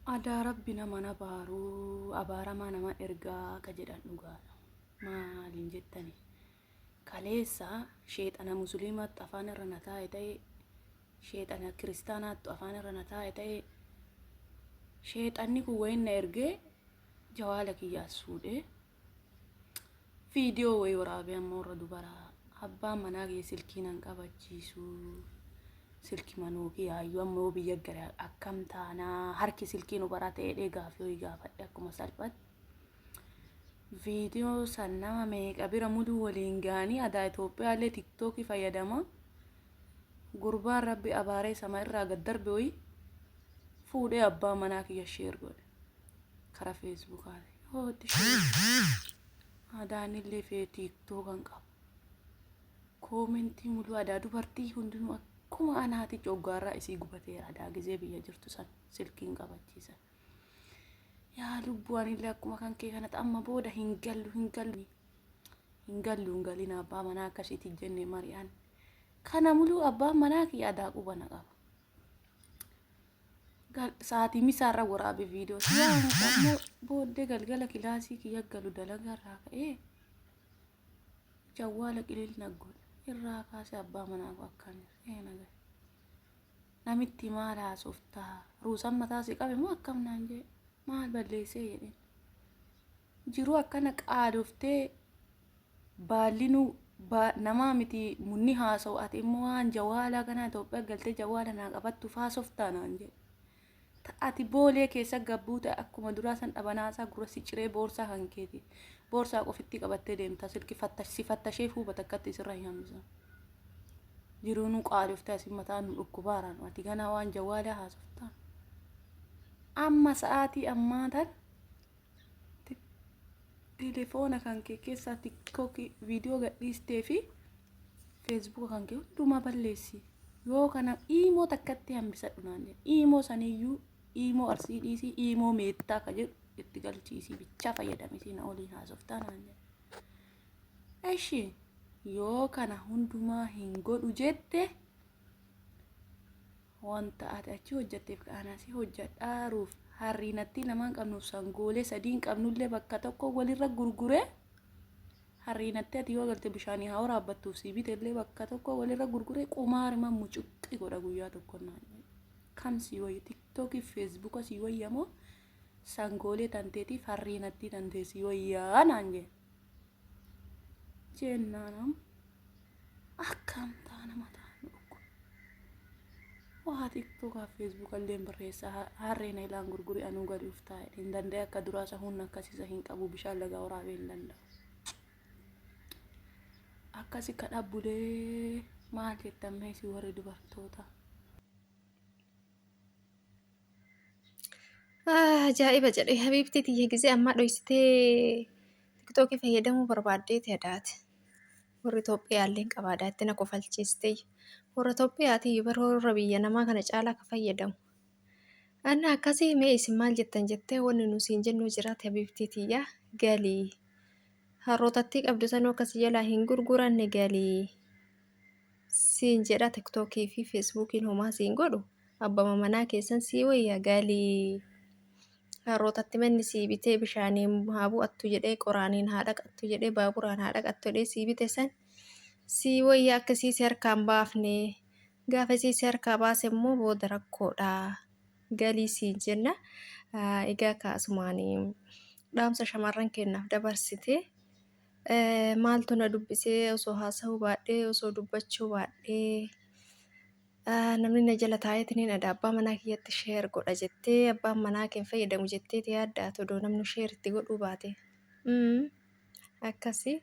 Adaa rabbi nama hin abaaru abaaramaa nama ergaa ka jedhan dhugaadha. Maaliin jettani? Kaleessa sheexana musliimaattu afaan irra na taa'e ta'e sheexana kiristaanaattu afaan irra na taa'e ta'e sheexanni kun wayin na ergee jawaala kiyya as fuudhee viidiyoo wayii waraabee amma warra dubaraa abbaan manaa kiyya silkii nan qabachiisu silkii manuu kiyyaayyuu amma yoo biyya gale akkam taanaa harki silkii nu baraa ta'ee dhee gaafii wayii gaafadhe akkuma salphatti viidiyoo san nama meeqa bira muduu waliin ga'anii adaa Itoophiyaallee tiktookii fayyadama gurbaan rabbi abaaree sama irraa gad darbe wayii fuudhee abbaa manaa kiyya sheer godhe karaa feesbuukaati. Hootti shee adaanillee fee tiiktookan qaba. Koomentii muluu adaa dubartii hundinuu akkuma anaati coggaarraa isii gubateera adaa gizee biyya jirtu san silkiin qabachiisan. Yaa lubbuu anillee akkuma kan kee kanatti amma booda hin gallu hin gallu hin gallu hin galin abbaa manaa akkasiiti jenne mari'an. Kana muluu abbaan manaa kiyya adaa quba na qaba. Sa'aatii misaarra waraabe viidiyoo si waamu ammoo booddee galgala kilaasii kiyya galu dalagaa irraa ka'ee jawwaala qiliil naggodhe irraa kaasee abbaa manaa koo akkaan ee nagaa namitti maal haasoftaa ruusan mataa si qabe moo akkam naan jee maal balleessee jedheen Jiruu akkana qaaloftee baallinuu namaa miti munni haasa'u ati immoo waan jawaalaa kanaa Itoophiyaa galtee jawaala naa qabattuuf haasoftaa naan jedhe. Ta ati boolee keessa gabbuute akkuma duraa san dhabanaasaa gurra si ciree boorsaa kan keeti. Boorsaa qofitti qabattee deemta silki si fattashee fuuba takkatti sirra hin hambisan. Jiruu nu qaaloftee asin mataa nu dhukkubaaraan ati ganaa waan jawaalaa haasoftaa. Amma sa'aatii ammaa tan Telefoona kan kee keessaa tiktookii viidiyoo gadhiistee fi feesbuuka kan kee hundumaa balleessi. Yoo kana iimoo takkatti hambisadhu naan jedhe. Iimoo saniyyuu iimoo arsii dhiisii iimoo meettaa ka jedhu itti galchiisii bichaa fayyadamisii na waliin haasoftaa naan jedhe. Eshi yoo kana hundumaa hin godhu jette Wanta ati achi hojjatteef ka ani asii hojjadhaaruuf harriinattii lamaan qabnuuf sangoolee sadiin qabnullee bakka tokko walirra gurguree harriinattii ati yoo galte bishaanii haa waraabbattuuf sii bitellee bakka tokko walirra gurguree qumaarima mucuqqi godha guyyaa tokko naan jedhe. Kam sii wayya tiktookii feesbuuka sii wayya moo sangoolee tanteetiif harriinattii tantee sii wayyaa naan jedhe. Jennaan amma Akkam taana mataan nu dhukkube. Waa tiktokaa feesbuuka illee barreessa harree na ilaan gurguri anuu galuuf taa'e hin danda'e akka duraa isa humna akkasiisa hin qabu bishaan lagaa waraabee hin danda'u. Akkasi kadhaa bulee maal jettan mee isin warri dubartoota. Ajaa'iba jedhe habiibtii tiyya gizee ammaa dhoysitee tiktookii fayyadamuu barbaaddeeti adaate. Warri Itoophiyaallee hin qabaadha itti na kofalchiistee. Warra Itoophiyaatii bara warra biyya namaa kana caalaa ka fayyadamu. Anna akkasii mee isin maal jettan jettee wanni nu siin jennu jiraate habiibtii tiyya galii. Harrootattii qabdu sanuu akkasii jalaa hin gurguranne galii. Siin jedha tiktookii fi feesbuukiin homaa siin godhu abbama manaa keessan sii wayya galii. Harrootatti manni sii bitee bishaaniin haa bu'attu jedhee qoraaniin haa dhaqattu jedhee baaburaan haa dhaqattu jedhee sii bite san sii wayya akka isii si harkaan baafne gaafa isii si harkaa baase immoo booda rakkoodha galii siin jenna. Egaa kaasumaan dhaamsa shamarran keenyaaf dabarsite. Maaltu na dubbisee osoo haasa'uu baadhee osoo dubbachuu baadhee namni na jala taa'eetiniin ada abbaa manaa kiyyatti sheer godha jettee abbaan manaa kee hin fayyadamu jetteeti yaadda ati odoo namni sheer itti godhuu baate. Akkasi.